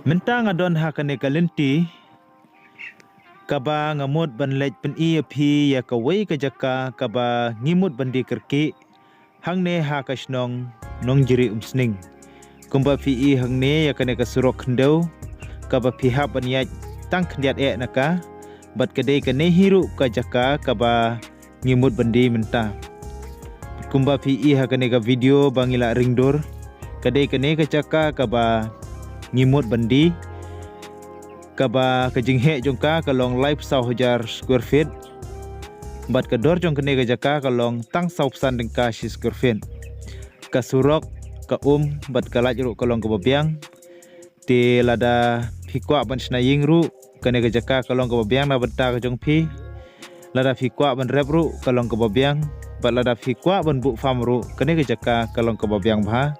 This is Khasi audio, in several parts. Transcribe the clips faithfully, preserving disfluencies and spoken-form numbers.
Mynta nga don ha kane ka lynti kaba nga mut ban leit pyni ïa phi ïa kawei ka jaka kaba ngi mut ban die kyrkieh hangne ha ka shnong Nongjri Umsning. Kumba phi i hangne ïa kane ka surok khyndew kaba phi hap ban ïaid tang khyndiat eh na ka, bad ka dei kane hi ruh ka jaka kaba ngi mut ban die mynta. Kumba phi i ha kane ka video ba ngi la ring dur, ka dei kane ka jaka kaba ngi mut ban die, kaba ka jingheh jong ka ka long laiphew saw hajar square feet, bad ka dor jong kane ka jaka ka long tang saw phew san tyngka shi square feet. Ka surok ka um bad ka light ruh ka long kaba biang. Te lada phi kwah ban shna ïing ruh, kane ka jaka ka long kaba biang na bynta ka jong phi. Lada phi kwah ban rep ruh ka long kaba biang, bad lada phi kwah ban buh farm ruh, kane ka jaka ka long kaba biang bha.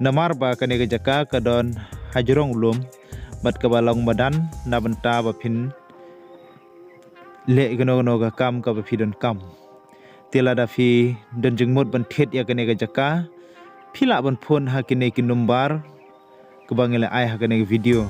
Namar ba kane ka jaka ka don hajrong u lum, bad kaba long madan na bynta ba phin leh kano kano ka kam kaba phi donkam. Te lada phi don jingmut ban thied ïa kane ka jaka, phi lah ban phone ha kine ki number kaba ngi la ai ha kane ka video.